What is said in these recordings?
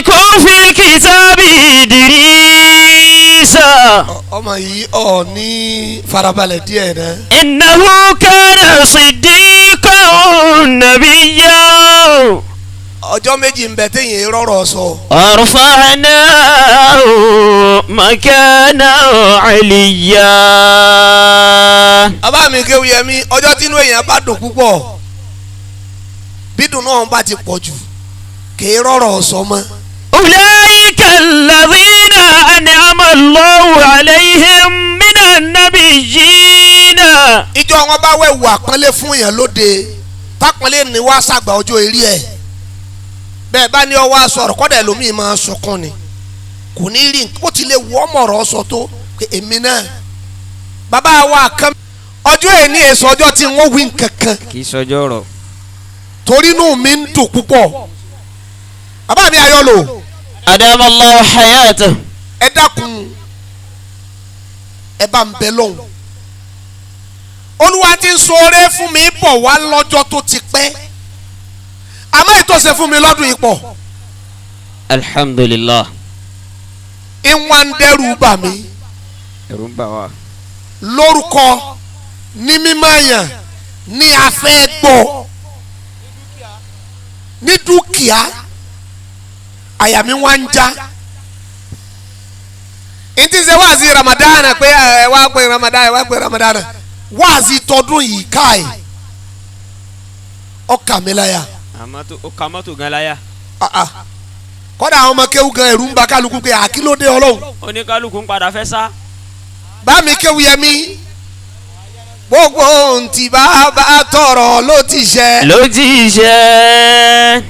واذكر في الكتاب إدريس Ọmọ yìí ọ ní farabalẹ̀ díẹ̀ náà. إنه كان صديقا نبيا Ọjọ́ méjì ń bẹ téèyàn rọrọ̀ sọ. رفعناه مكانا عليا. Bàbá mi kéwù yẹmi, ọjọ́ tínú èèyàn bá dùn púpọ̀, bídùn náà bá ti pọ̀ jù, kì í rọrọ̀ sọ mọ́. أولئك الذين أنعم الله عليهم من النبيين. Ìjọ wọn bá wẹ̀wù àpọ́nlé fún yẹn lóde, tápọ́nlé ni wá sàgbà ọjọ́ eré ẹ̀. Bẹ́ẹ̀ bá ní ọwọ́ sọ̀rọ̀ kọ́dà ẹlòmíì máa sunkún ni, kò ní rí bó ti lè wọ́ ọmọ ọ̀rọ̀ sọ tó pé èmi náà bàbá wa kan ọjọ́ ẹ̀ ní èso ọjọ́ tí wọ́n wí nkankan. Kì í sọjọ́ ọ̀rọ̀. Torí inú mi ń dùn púpọ̀. Bàbá mi ayọ̀ lò. أدام الله حياته. Ẹ dákun, ẹ bá ń bẹ lọ́hùn. Olúwa ti ń ṣoore fún mi bọ̀ wá lọ́jọ́ tó ti pẹ́, àmọ́ ètò ṣe fún mi lọ́dún yìí pọ̀. الحمد لله. Ìwọ̀n ń dẹ́rù bà mí. Ẹ̀rù ń bà wá. Lórúkọ ní mímọ́ yàn ní afẹ́ gbọ́ ní dúkìá, àyà mi wá ń já. Ntí ṣe wáàzí Ramadan pé ẹ wá pé Ramadan, ẹ wá pé Ramadan, wáàzí tọdún yìí káì ọkà mi láyà. Ó ka mọ́tò gan láyà. Ah, ah. Kọ́dà àwọn ọmọ kéwú gan, ẹ̀rù ń ba kálukú pé àkílódé Ọlọ́run. Oníkálukú ń padà fẹ́ sá. Bá mi kéwú yẹ mi, gbogbo ohun tí bá tọrọ ló ti ṣe. Ló ti ṣe.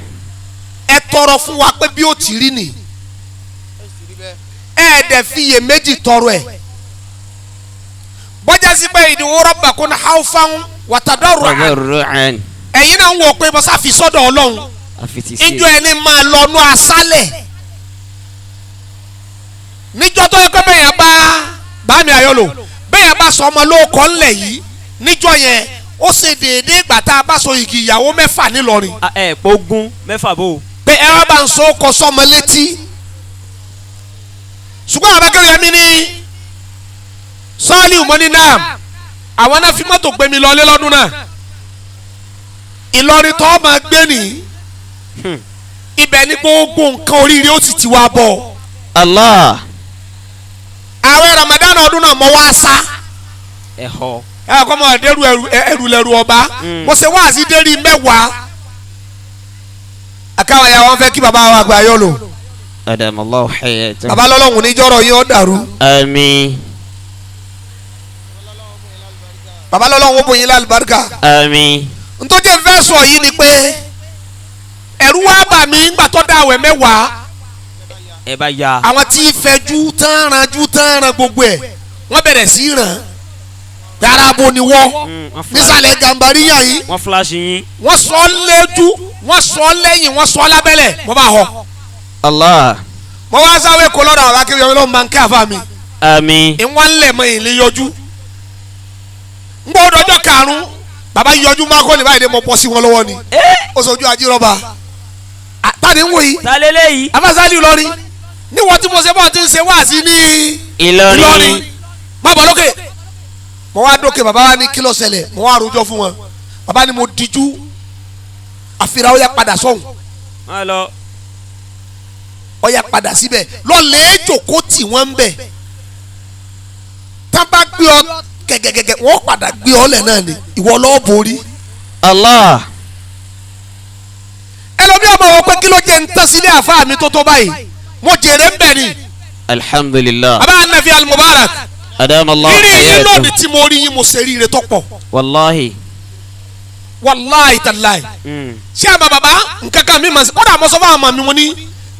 Ẹ tọrọ fún wa pé bí ó ti rí ni, ẹ dẹ̀ fi iye méjì tọrọ ẹ̀, bọ́jà sí pé ìdíwọ́ rọ́bà kún haúfáwọn wàtàdọ́rọ̀. Tadarru'an. Ẹ̀yin náà ń wò pé bọ́sà fi sọ́dọ̀ Ọlọ́run. Àfitì sí. Ìjọ ẹni máa lọ nú asálẹ̀ níjọ́ tó yẹ pé bẹ́ẹ̀ yẹn bá mi àyọlò, bẹ́ẹ̀ yẹn bá sọ ọmọ lóko ńlẹ̀ yìí níjọ́ yẹn, ó ṣe déédéé ìgbà tá a bá so igi ìyàwó mẹ́fà nílọrin. Ẹ pógún mẹ́fà bò. Pé ẹ wá bá ń so kọ sọmọ létí, ṣùgbọ́n àwọn akẹ́wé yẹn mi ní sọ́ọ́lì mọ́ní náà, àwọn náà fi mọ́tò gbé mi lọlé lọ́dún náà. Ìlọrin tó máa gbé nìyí, ibẹ̀ ni gbogbo nǹkan oríire ó sì ti wá bọ̀. Allah. Ààwẹ̀ Ramadan ọdún náà mọ wá sá. Ẹ̀họ́. Ẹ kọ́ mọ ẹdẹrù ẹrù lẹrù ọba. Mo ṣe wáàsí dérí 10. Àkàwọn ẹ̀yà wọn fẹ́ kí baba wa àgbà yọ lò. Adam Allahu hayata. Baba lọ́lọ́hún níjọ́rọ̀ yín ó dàrú. Àmín. Baba lọ́lọ́hún ó bóyin lálùbáríkà. Àmín. Ntọ́jú fẹ́ sọ yìí ni pé ẹ̀rù wá bà mí ńgbà tó dá àwẹ̀ 10. Ẹ bá ya. Àwọn tí fẹjú tán ranjú tán ran gbogbo ẹ̀, wọ́n bẹ̀rẹ̀ sí í ràn darabo ni wọ́n nísàlẹ̀ gàmbàrí yàn yìí. Wọ́n fúláṣí yín. Wọ́n sọ ọ́ lójú, wọ́n sọ ọ́ lẹ́yìn, wọ́n sọ ọ́ lábẹ́lẹ̀, mo bá họ. Allah. Mo wá sáré kó lọ́dọ̀ àwọn akéwì ọlọ́run máa ń kẹ́ àfa mi. Àmín. Ìwọ́n ń lẹ̀ mọ́ ìlé yọjú. Ń gbọ́ ọjọ́ karùn-ún, bàbá yọjú máa kọ́ ní báyìí dé, mo bọ́ sí wọn lọ́wọ́ ni. Ó sojú ajírọ́ba tani ń wò yìí. Ta lélẹ́yìí? Afásálì Ìlọrin níwọ̀n tí mo ṣe bọ́ ti ń ṣe wáàsí ní Ìlọrin. Ìlọrin, má bọ̀ lókè. Mo wá dókè, bàbá wa ní kí ló ṣẹlẹ̀? Mo wá rojọ́ fún wọn. Bàbá ni mo dijú àfihàn, ó yá padà sọ́hùn. Má lọ. Ó yá padà síbẹ̀ lọ́lẹ̀ jòkó tì wọ́n ń bẹ̀, tá bá gbé ọ gẹ́gẹ́gẹ́gẹ́, wọ́n padà gbé ọ lẹ̀ náà ni ìwọ lọ́ọ́ borí. Allah. Ẹlòmíì ọmọ wọn pé kí ló jẹ́ ń tán sílé àfa mi tó tó báyìí, mo jèrè ń bẹ̀ ni. Alhamdulillah. Bàbá anafi al-Mubarak. Adam Allahu rírí yín hayata. lónìí tí mo rí yín, mo ṣe ríire tó pọ̀. Wallahi. Wàláì tàláì. Ṣé àmọ́ bàbá nǹkan kan mi mà sí kódà mo sọ fún àwọn ọmọ mi, mo ní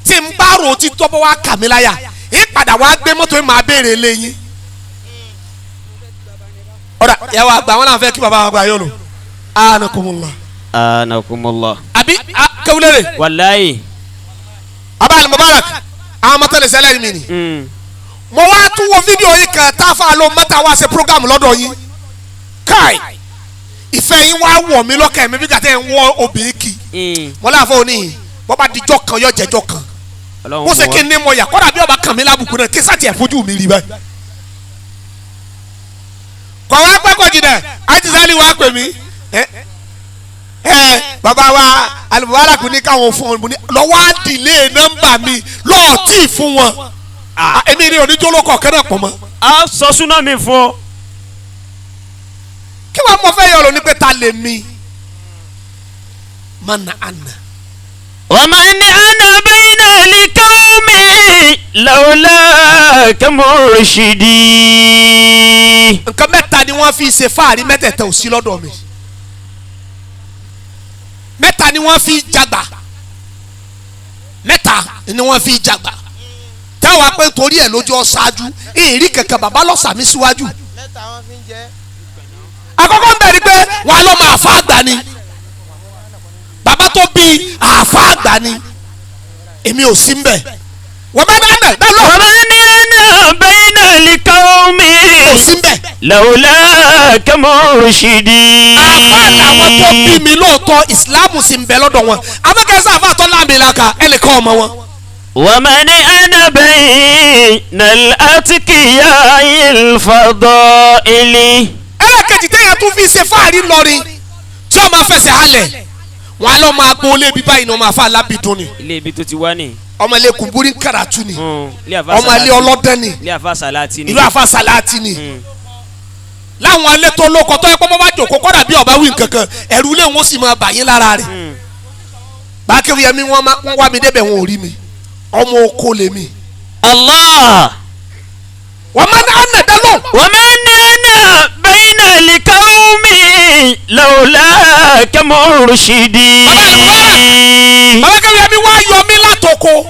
tí n bá rò ó ti tọ́ bọ́ wá kà mí láyà, ìpadà wá gbé mọ́tò yìí máa béèrè lẹ́yìn. Ọ̀dà ìyàwó àgbà wọn làwọn fẹ́ kí bàbá àgbà yọ̀ lò anakumula. Anakumullah. Àbí kewulere. Wallahi. Bàbá al-Mubarak, àwọn ọmọ tẹ́lẹ̀ sẹ́lẹ̀ mi ni. Mo wá tún wo fídíò yìí kan tá a fa ló mẹ́ta wá ṣe program lọ́dọ̀ yín, káì ìfẹ́ yín wá wọ̀ mí lọ́kàn mi bí gàtẹ́ ń wọ obìnrin kì. Wọ́n láàfọ̀ òní bọ́ bá dijọ́ kan yọ jẹ́jọ́ kan. Ọlọ́run Bó ṣe mọ̀ kí n ní mọ̀ yà kọ́dà bí ọba kàn mí lábùkù náà kí sátì ẹ̀ fojú mi rí báyìí. Kọ̀ wá pẹ́ kọ̀ jìnnà àjísálì wá pè mí ẹ ẹ bàbá wa Al-Mubarak ní káwọn fún ọ lọ́wọ́ á dìlé nọ́mbà mi lọ́ọ̀tì fún wọn. Èmi ni oníjólókọ̀ kẹ́nà pọ̀ mọ́. A sọ súná mi fún ọ. Kí wàá mọ fẹ́ yọ̀rọ̀ ní pé ta lè mi mana ana. ومن أنا بين القوم لولاك مرشدي. Nǹkan mẹ́ta ni wọ́n fi ṣe fáàrí, mẹ́tẹ̀ẹ̀ta ò sí lọ́dọ̀ mi. Mẹ́ta ni wọ́n fi jàgbà, mẹ́ta ni wọ́n fi jàgbà táwa pé torí ẹ̀ lójú ọ ṣáájú ìrírí kankan bàbá lọ́sàmí síwájú. Mẹ́ta wọn fi ń jẹ́. Àkọ́kọ́ ń bẹ̀rẹ̀ pé wọn á lọ́ máa fa àgbà ni, bàbá tó bí àfa àgbà ni, èmi ò sí ń bẹ̀ wọ́n bá dáná bẹ́ẹ̀ lọ. ومن أنا بين القوم Ò sí ń bẹ̀. لولاك مرشدي. Àfa làwọn tó bí mi lóòótọ́, ìsìláàmù sì ń bẹ lọ́dọ̀ wọn, amẹ́kẹ́sẹ́ àfa àtọ́ láàmì-làkà ẹnìkan ọmọ wọn. ومن أنا بين الأتقياء الفضائل. Ẹlẹ́kẹ̀jì téèyàn tún fi ṣe fáàrí lọrin tí wọ́n máa fẹsẹ̀ halẹ̀, wọn á lọ máa gbó lébi báyìí ni wọ́n máa fa alábìdún ni. Ilé ibi tó ti wá ní. Ọmọ ilé kùbúrí kàràtú ni. Ilé àfa. Ọmọ ilé ọlọ́dẹ ni. Ilé àfa sàláàtì ni. Ìlú àfa sàláàtì ni. Láwọn ilé tó lóko tó yẹ kó bá jòkó kọ́dà bí ọba wí nkankan, ẹ̀rù ilé wọn sì máa bà yín lára rẹ̀. Bákẹ́wì yẹmi wọ́n wá mi débẹ̀, wọn ò rí mi, ọmọ oko lèmi. Allah. Wọ́n máa ń ànàdá lọ. ومن أنا بين القوم لولاك مرشدي. Bákẹ́wì yẹmi wá yọ mí látoko,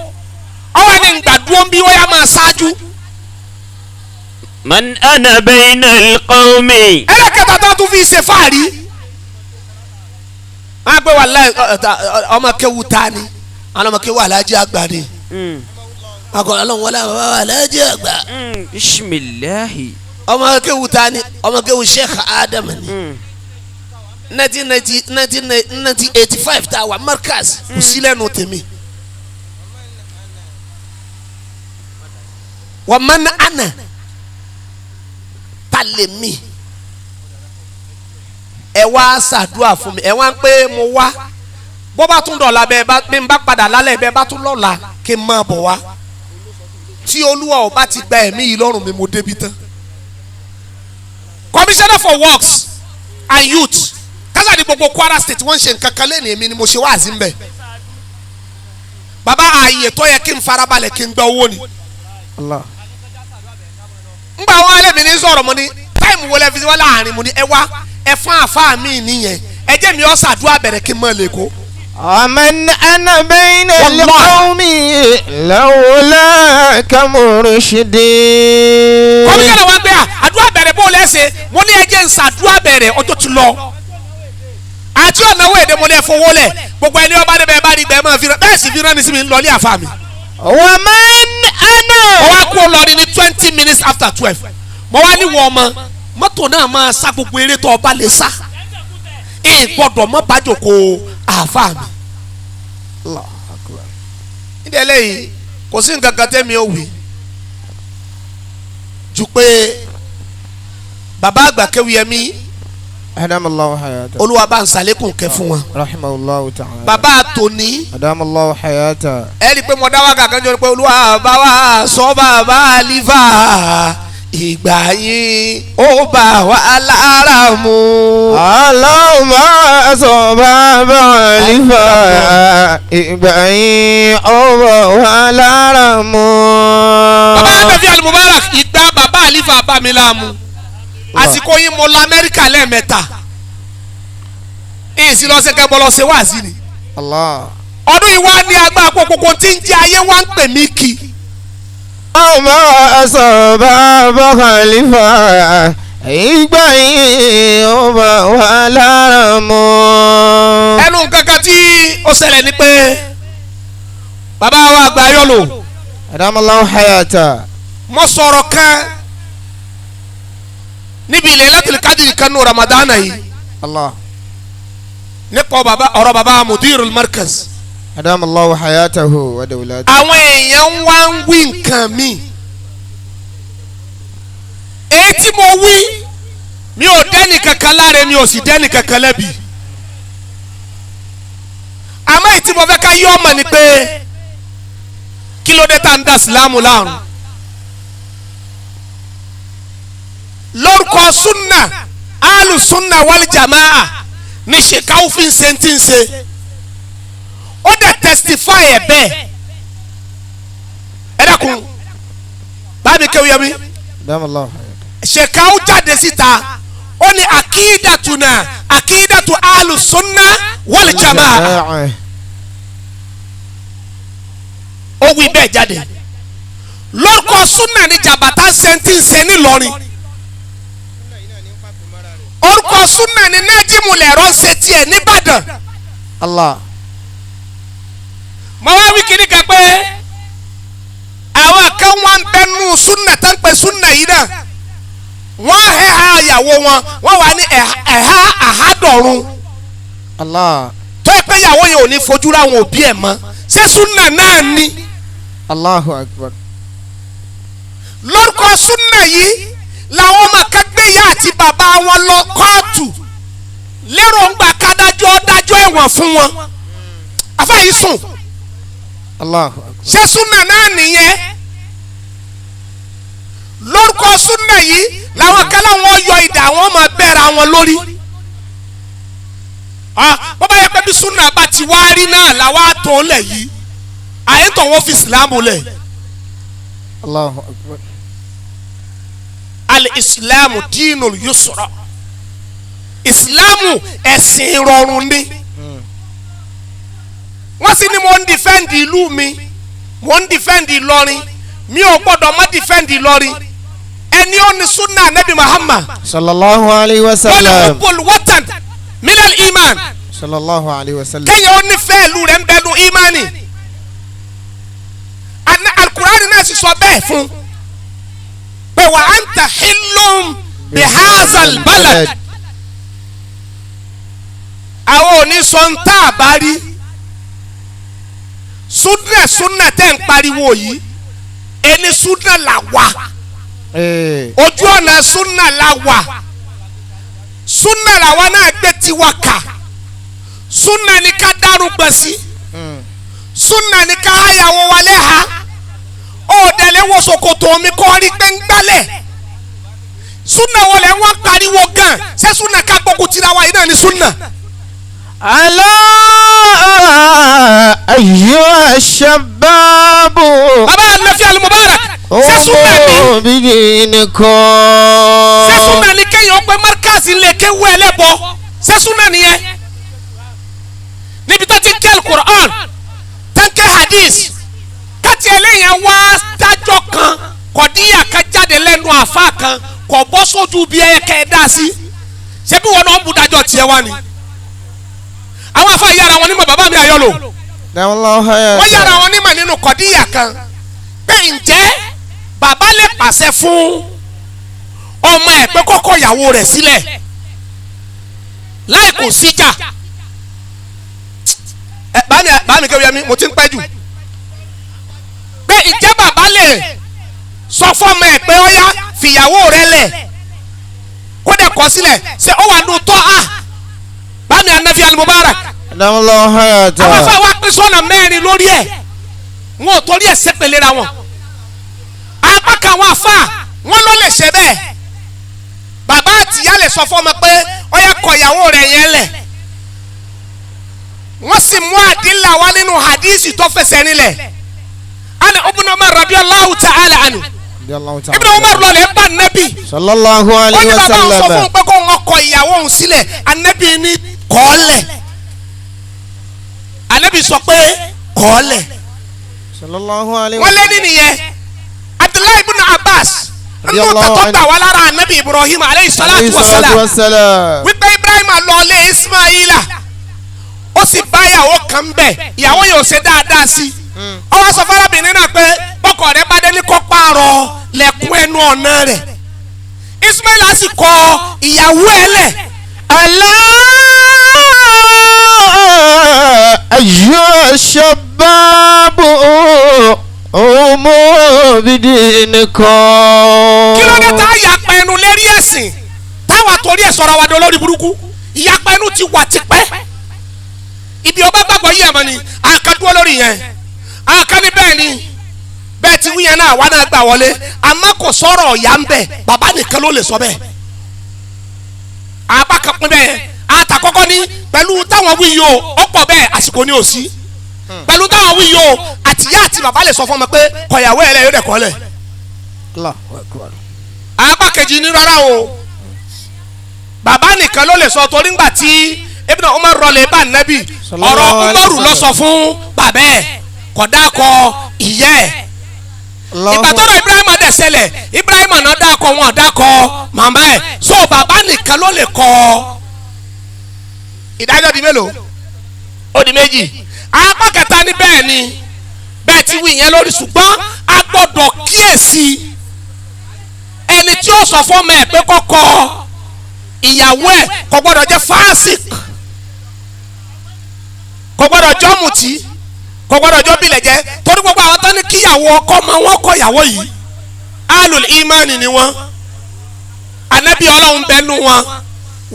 ọwọ́ ẹni gbàdúró bí wọ́n yá máa ṣáájú. من أنا بين القوم. Ẹlẹ́kẹta tó tún fi ṣe fáàrí, wọ́n á gbé wà láì ọmọ kéwu ta ni, àwọn ọmọ kéwu alájí àgbà ni. Akọ̀rọ̀ ọlọ́run wọlé àwọn bàbá alájí àgbà. بسم الله. Ọmọ kéwu ta ni? Ọmọ kéwu Sheikh Adam ni. 1990, 1985 tá a wà Markaz, kò sí lẹ́nu tèmi. Wọ́n mọ ní àná ta lè mi. Ẹ wá ṣàdúrà fún mi, ẹ wá ń pé mo wá, bó bá tún dọ̀la bẹ́ẹ̀ bá bí n bá padà lálẹ́ bẹ́ẹ̀ bá tún lọ́la kí n máa bọ̀ wá. Tí olúwa ò bá ti gba ẹ̀mí yìí lọ́rùn mi, mo débi tán. Commissioner for Works and Youth kásá ní gbogbo Kwara State, wọ́n ń ṣe nǹkan kan lẹ́nu, èmi ni mo ṣe wáàzí ń bẹ̀. Bàbá, ààyè tó yẹ kí n farabalẹ̀ kí n gba owó ni. Allah. Ngbà wọn alẹ́ mi ní sọ̀rọ̀, mo ní time wo lẹ fi wá láàrin? Mo ní ẹ wá ẹ fún àfa mi nìyẹn, ẹ jẹ́ mi ọ́ sàdúrà bẹ̀rẹ̀ kí n mọ̀ lè kó. ومن أنا بين والله. القوم لولاك مرشدي. Kọ́míkẹ́lẹ́ wa gbé à àdúrà bẹ̀rẹ̀ bó lẹ́sẹ̀, mo ní ẹ jẹ́ n sàdúrà bẹ̀rẹ̀, ọjọ́ ti lọ. Àti ọ̀nàwó èdè, mo ní ẹ fowó lẹ̀, gbogbo ẹni ọba débẹ̀ bá rí gbẹ máa fi rán bẹ́ẹ̀ sì fi rán ni sí mi ń lọlé àfa mi. ومن أنا. Mo wá kú lọ ní 12:20, mo wá ní wọ ọmọ mọ́tò náà máa sá gbogbo eré tó ọba lè sá, ẹ gbọ́dọ̀ mọ́ bájòkó àfa mi. الله أكبر. Nídìí eléyìí, kò sí nǹkan kan tẹ́mi ò wí ju pé bàbá àgbà Kéwúyẹmí, أدام الله حياته. Olúwa bá ń sàlékùn kẹ́ fún wọn. رحمه الله تعالى. Bàbá tòní, أدام الله حياته. ẹ rí i pé mo dá wákà kan jọ pé olúwa bá wa sọ bàbá àlífà, ìgbà yín ó bá wa lára mu. اللهم صل àlífà, ìgbà yín ọwọ́ wa lára mu. Bàbá Anabi Al-Mubarak, ìgbà bàbá àlífà bá mi láàmú. Àsìkò yín mo lọ Amẹ́ríkà lẹ́ẹ̀mẹ́ta, ìsìn lọ́sẹ̀ kẹ́ bọ́ lọ ṣe wáàsí ni. Allah. Ọdún yìí wá ní agbára kókókó tí ń jẹ́ ayé wá ń pè mí kí. Ọmọ sọ̀bà khalifa, ìgbà yìí ọba wa lára mu. Ẹnu kankan tí ó ṣẹlẹ̀ ni pé bàbá wa àgbà yọ̀lò, Adamallahu hayata. mo sọ̀rọ̀ kan níbi ilẹ̀ Lailatul Qadr kan nù Ramadana yìí Allah. nípa ọ̀rọ̀ bàbá mudirul markaz. Adamallahu hayatahu wa dawlatahu. Àwọn èèyàn ń wá ń wí nǹkan mi. Èyí tí mo wí mi ò dẹ́ni kankan láre, mi ò sì dẹ́ni kankan lẹ́bi. Àmọ́ èyí tí mo fẹ́ ká yí ọmọ ni pé kí ló dé tá ń da sílámù láàrún? Lórúkọ súnà alùsúnà wal jamaa ní ṣèkáwó fi ń ṣe ti ń ṣe, ó dẹ̀ testify ẹ̀ bẹ́ẹ̀. Ẹ dákun báàmì kéwù yẹmi ṣèkáwó jáde síta ó ní àkídàtúnà àkídàtú alùsúnà wal jamaa, ó wí bẹ́ẹ̀ jáde. Lórúkọ súnà ní jàbàtà ṣe ti ń ṣe nílọrin, orúkọ súnà ní nájímù lẹ̀rọ ń ṣe tiẹ̀ nìbàdàn. Allah. Mo wá wí kiri kan pé àwọn kan wá ń bẹnu súnà tó ń pè súnà yìí náà, wọ́n hẹ́ ha ìyàwó wọn, wọ́n wà ní ẹ̀há àhádọ́run. Allah. Tó yẹ pé ìyàwó yẹn ò ní fojú ráwọn òbí ẹ̀ mọ́, ṣé súnà náà ni? Allahu akbar. Lórúkọ súnà yìí làwọn ọmọ kan gbé ìyá àti bàbá wọn lọ kóòtù lérò ń gbà kádájọ́ dájọ́ ẹ̀wọ̀n fún wọn. Àfáà sùn. Allahu akbar. Ṣé súnà náà nìyẹn? Lórúkọ súnà yìí làwọn kan láwọn yọ idà àwọn máa bẹ́ra wọn lórí. Bọ́bá yẹ pé bí súnà bá ti wá rí náà làwọn àtọ̀ lẹ̀ yìí, àyẹ̀tọ̀ wọn fi ìsìlámù lẹ̀. Allahu akbar. Al-islamu dinul yusra, islamu ẹ̀sìn ìrọ̀rùn ni. Wọ́n sì ní mo ń dìfẹ́ǹdì ìlú mi, mo ń dìfẹ́ǹdì Ìlọrin, mi ò gbọ́dọ̀ má dìfẹ́ǹdì Ìlọrin. Ẹni ó ní sunna nabi Muhammad sallallahu alayhi wa sallam, wal hubbul watan minal iman, sallallahu alayhi wa sallam, kéèyàn ó nífẹ̀ẹ́ ìlú rẹ̀ ń bẹ́nu imani. Alukurani náà sì sọ bẹ́ẹ̀ fún pé wa anta hillum bihazal balad. Àwọn ò ní sọ ń tá a bá rí. Súnà súnà tẹ́ ń pariwo yìí, ẹni súnà là wà, ojú ọ̀nà súnà là wà, súnà làwa náà gbé tiwa kà, súnà ni ká dárúgbọ̀n sí, súnà ni ká háyàwó wálé ha, ọ̀dẹ̀lẹ̀ wọ ṣòkòtò mi kọ́ rí pé ń gbálẹ̀. Súnà wọlé wọn pariwo gan, ṣé súnà ká gbógun tira wa yìí náà ni súnà. Ala ayyuha shababu. Baba Anafi Al-Mubarak, ṣé súnà ni? Bidinikum. Ṣé súnà ni kéèyàn pé markazi lè ké wú ẹlẹ́bọ? Ṣé súnà nìyẹn? Níbi tó ti ń ké Al-Qur'an, tó ń ké hadith, káti ẹlẹ́yìn wá dájọ́ kan, kọ̀díyà kan jáde lẹ́nu àfa kan, kò bọ́ sójú bí ẹ kẹ́ ẹ dá sí. Ṣé bí wọn náà ń bu dájọ́ tiẹ̀ wá ni? Àwọn afa yára wọn nímọ̀, bàbá mi àyọlò wọ́n yára wọn nímọ̀ nínú kọ̀díyà kan pé ǹjẹ́ bàbá lè pàṣẹ fún ọmọ ẹ̀ pé kó kọ ìyàwó rẹ̀ sílẹ̀ láì kò síjà. Ẹ bá mi kéwìyẹ mi, mo ti ń pẹ́ jù. Pé ǹjẹ́ bàbá lè sọ fún ọmọ ẹ̀ pé ó yá fìyàwó rẹ̀ lẹ̀ kó dẹ̀ kọ̀ sílẹ̀, ṣé ó wà nù tọ́ a? Bámi Anafi Al-Mubarak. Àwọn afa wa pín sọ́nà mẹ́rin lórí ẹ̀, wọn ò torí ẹ̀ sẹ́pẹ̀lẹ́ ra wọn. Apá kan àwọn afa wọn ló lè ṣe bẹ́ẹ̀. Bàbá àtìyá lè sọ fọ́mọ pé ó yá kọ ìyàwó rẹ̀ yẹn lẹ̀. Wọ́n sì mú àdìlà wá nínú hadisi tó fẹsẹ̀ nílẹ̀. Ani Ibn Umar radiyallahu ta'ala anhu. Ibn Umar lọlẹ̀ bá Nabi sallallahu alayhi wa sallam. Ó ní bàbá òun sọ fún un pé kó ń kọ ìyàwó òun sílẹ̀. Anabi ní kọ́ọ̀lẹ̀. Anabi sọ pé kọ́ọ̀lẹ̀. Wọ́n lé ní nìyẹn. Abdullahi ibn Abbas nínú tàtọ́ gbà wá lára anabi Ibrahim aleyhi salatu wa salam, wípé Ibrahim lọlé Ismaila, ó sì bá ìyàwó kan bẹ̀, ìyàwó yóò ṣe dáadáa sí. Ó wá sọ fárábìnrin náà pé bọ́kọ rẹ̀ bá dé ní kó pààrọ̀ lẹ̀kùn ẹnu ọ̀nà rẹ̀. Ismaila sì kọ ìyàwó ẹ̀ lẹ̀. Ala أيها الشباب قوموا بدينكم. Kí ló dé tá a yapa ẹnu lérí ẹ̀sìn táwa torí ẹ̀ sọ̀rọ̀ wa di olórí burúkú? Ìyapa ẹnu ti wà tipẹ́. Ibi ọba gbàgbọ́ yìí àmọ́ ni àkàn dúró lórí yẹn, àkàn ní bẹ́ẹ̀ ni bẹ́ẹ̀ ti wí yẹn náà wà náà gbà wọlé, àmọ́ kò sọ̀rọ̀ ọ̀yà ń bẹ̀, bàbá nìkan ló lè sọ bẹ́ẹ̀. Àbá kan pín bẹ́ẹ̀. Àtàkọ́kọ́ ní pẹ̀lú táwọn wí yìí o, ọ̀pọ̀ bẹ́ẹ̀ àsìkò ni ò sí. Pẹ̀lú táwọn wí yìí o, àtìyá àti bàbá lè sọ fún ọmọ pé kọ̀yàwó ẹ̀ lẹ̀ yóò dẹ̀ kọ́ lẹ̀. Allahu akbar. Apá kejì ní rárá o, bàbá nìkan ló lè sọ, torí ńgbà tí Ibn Umar rọlẹ̀ bá nẹ́bì, ọ̀rọ̀ Umaru ló sọ fún bàbá ẹ̀, kò dákọ ìyá ẹ̀. Ìgbà tọ́rọ̀ Ibrahim dẹ̀ ṣẹlẹ̀, Ibrahim náà dákọ wọn dákọ màmá ẹ̀, so bàbá nìkan ló lè kọ. Ìdájọ́ di mélòó? Ó di méjì. Apá kẹta ní bẹ́ẹ̀ ni bẹ́ẹ̀ ti wí yẹn lórí, ṣùgbọ́n a gbọ́dọ̀ kíyèsí ẹni tí ó sọ fún ọmọ ẹ̀ pé kọ́kọ́ ìyàwó ẹ̀ kò gbọ́dọ̀ jẹ́ fásik, kò gbọ́dọ̀ jẹ́ ọ̀mùtí, kò gbọ́dọ̀ jẹ́ bílẹ̀ jẹ́, torí gbogbo àwọn tán ní kíyàwó ọkọ ọmọ wọn kọ ìyàwó yìí alul imani ni wọn, anabi Ọlọ́run bẹnu wọn,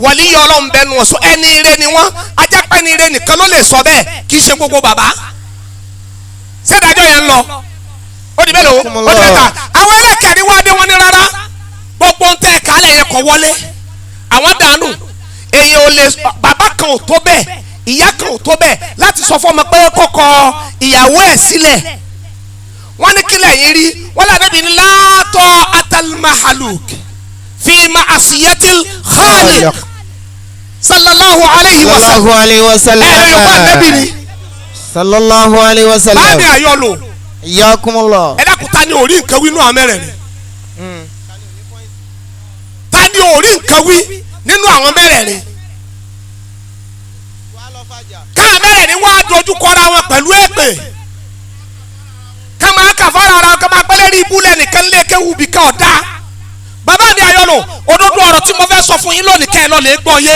wàlíyé Ọlọ́run bẹnu wọn, so ẹni ire ni wọn, ajápẹ́ ni ire nìkan ló lè sọ bẹ́ẹ̀, kì í ṣe gbogbo bàbá. Sẹ́dájọ́ yẹn ń lọ ó di mélòó? Ó di mẹ́ta. Àwọn ẹlẹ́kẹ̀rin wá dé wọn ní rárá, gbogbo ń tẹ́ kálẹ̀ yẹn kọ̀ wọlé, àwọn dànù. Èyàn ò lè, bàbá kan ò tó bẹ́ẹ̀, ìyá kan ò tó bẹ́ẹ̀ láti sọ fún ọmọ pé kọ́kọ́ ìyàwó ẹ̀ sílẹ̀. Wọ́n ní kílẹ̀ yín rí, wọ́n lànà bí ní látọ̀ atalmahaluk fi ma'asiyatil khaliq sallallahu alayhi wa sallam. Sallallahu alayhi wa sallam. Ẹ̀rọ yorùbá nẹ́bí ni. Sallallahu alayhi wa sallam. Báàmì àyọlò. Iyakumullah. Ẹ dákun, ta ni orí nǹkan wí nínú àwọn mẹ́rẹ̀ẹ̀rin? Ta ni orí nǹkan wí nínú àwọn mẹ́rẹ̀ẹ̀rin? Káà mẹ́rẹ̀ẹ̀rin wá dojú kọra wọn pẹ̀lú èpè, ká máa kàfàrà ara wọn, ká máa pẹ́lẹ́ rí ibú lẹ́nìkan lé kéwù bí ká ọ̀dá. Bàbá mi àyọlò, òdodo ọ̀rọ̀ tí mo fẹ́ sọ fún yín lónìí kẹ́ ẹ lọ lè gbọ́ yé.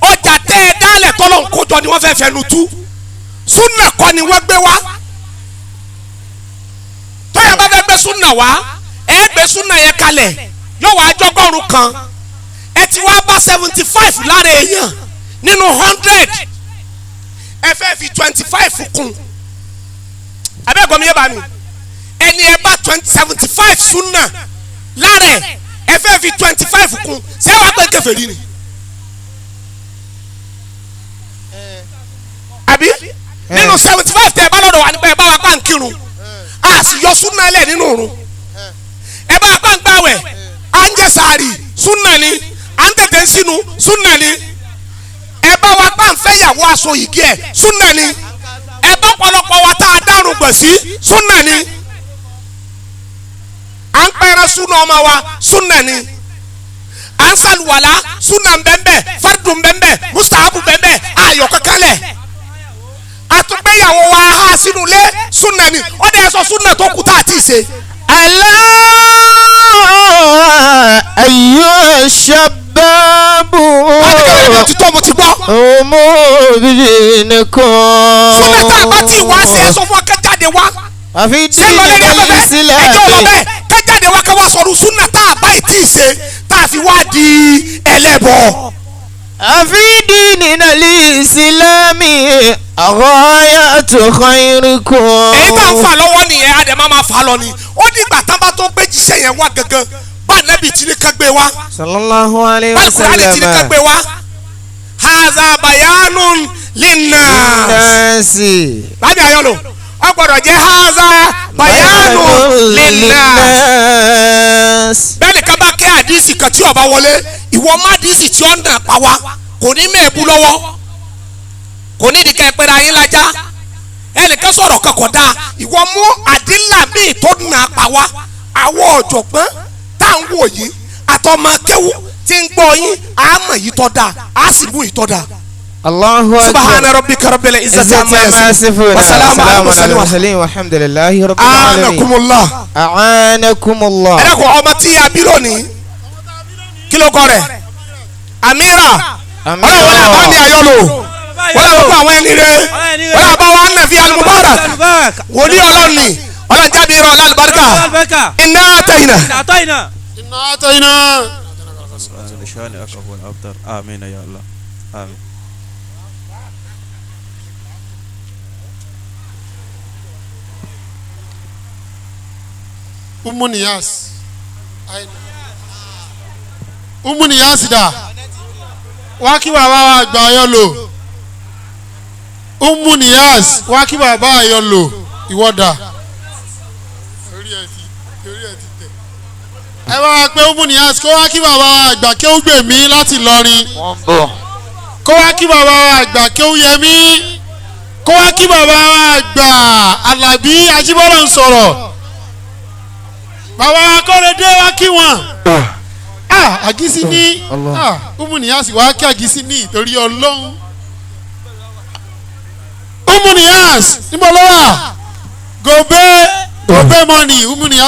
Ọjà tẹ́ ẹ dálẹ̀ tọ́lọ̀ ń kójọ ni wọ́n fẹ́ fẹnu tú. Súnà kọ́ ni wọ́n gbé wá. Tọ́yà bá fẹ́ gbé súnà wá, ẹ gbé súnà yẹn kalẹ̀, yóò wá jọ́gọ́rùn kan. Ẹ ti wá bá 75 lára èèyàn nínú 100, ẹ fẹ́ fi 25 kún. Abẹ́ẹ̀gbọ́n mi yé bá mi. Ẹni ẹ bá 75 súnà lára ẹ, ẹ fẹ́ fi 25 kún, ṣé wàá pé kèfèrí ni? Àbí nínú 75 tẹ ẹ bá lọ́dọ̀ wà nípa ẹ bá wa pa ń kírun, a sì yọ súnà lẹ̀ nínú òrun, ẹ bá wa pa ń gbàwẹ̀, à ń jẹ sàárì súnà ni, à ń tètè sínú súnà ni, ẹ bá wa pa ń fẹ́ yàwó aṣọ yìí ẹ súnà ni, ẹ bá pọ̀lọpọ̀ wa tá a dárun gbọ̀ sí súnà ni, à ń pẹ́rẹ́ súnà ọmọ wa súnà ni, à ń sàlùwàlá súnà nbẹ́nbẹ́, fardu nbẹ́nbẹ́, mustahabu nbẹ́nbẹ́, ayọ̀ kankanlẹ̀, àtúgbéyàwó wa ha sínú ilé súnà ni, ó dẹ̀ sọ súnà tó kù tá a ti ṣe. Alá ayyuha shababu. Wọ́n ti kẹ́lẹ́ mi ti tó, mo ti gbọ́. Umu bidinikum. Súnà tá a bá ti wá ṣe é sọ fún wa ká jáde wá. Àfi Ṣé lọ lẹ́ni afẹ́fẹ́ ẹjọ́ lọ bẹ́ẹ̀ ká jáde wá ká wá sọ̀rọ̀ súnà tá a bá ti ṣe tá a fi wá di ẹlẹ́bọ. Àfi dinina al-islami ghayatu khayrikum. Èyí tá a ń fà lọ́wọ́ nìyẹn, a dẹ̀ máa fà lọ ni. Ó dìgbà tán bá tó gbé jíṣẹ́ yẹn wá gangan, bá nẹ́bì tí ní ká gbé wá, Sallallahu alayhi bá wa Kùránì tí ní ká sallam. gbé wá. Haza bayanun linnas. Nasi. Lábẹ́ àyọ̀lò, ó gbọ́dọ̀ jẹ́ haza bayanun linnas. Linnas. Bẹ́ẹ̀ni ká bá kẹ́ àdìsí kan tí ó bá wọlé, ìwọ má àdìsí tí ó ń nà pa wá, kò ní mẹ́ẹ̀bú lọ́wọ́, kò ní ìdíkẹ́ pẹ́ra yín lájá. Ẹnìkan sọ̀rọ̀ kan kò dáa, ìwọ mú àdìlà míì tó nà pa wá. Àwọn ọ̀jọ̀gbọ́n tá à ń wò yìí àtọmọ kéwú tí ń gbọ́ yín, àmọ̀ yìí tọ́ da, á sì mú yìí tọ́ da. Allahu akbar. Subhana rabbika rabbil izzati amma yasifun. Wa Wa salamun ala salamun ala mursalin. mursalin walhamdulillahi rabbil alamin. Anakumullah. A'anakumullah. Ẹ dákun, ọmọ tí a bí lónìí, kí ló kọ rẹ̀? Amira. Ọlọ́wọ́lá bá mi àyọlò. Wọ́n làwọn kó àwọn ẹni rẹ̀. Wọ́n làwọn bá wa nàfi al-mubarak. Wòlíì Ọlọ́run ni Ọlọ́run jábí irọ́ ọlọ́run Albarka. Iná àtẹ̀yìnà. Àtọ̀yìnà. Iná àtẹ̀yìnà. آمين يا الله آمين. Umu Niyas. Umu Niyas dà. Wá kí bàbá wa àgbà ayọ̀ lò. Umu Niyas wá kí bàbá ayọ̀ lò. Ìwọ dà. Orí ẹ̀ ti orí ẹ̀ ti tẹ̀. Ẹ bá wa pé Umu Niyas kó wá kí bàbá wa àgbà kí ó gbè mí láti Ìlọrin. Kó wá kí bàbá wa àgbà kí ó yẹ mí. Kó wá kí bàbá wa àgbà Àlàbí Ajíbọ́lá ń sọ̀rọ̀. Bàbá akọ́rẹ́dé wá kí wọn. Àgísí ní Umu Niyas wá kí àgísí ní ìtorí Ọlọ́run. Umu Niyas níbo ló wà? Gòbé gòbé mọ́nì Umu Niyas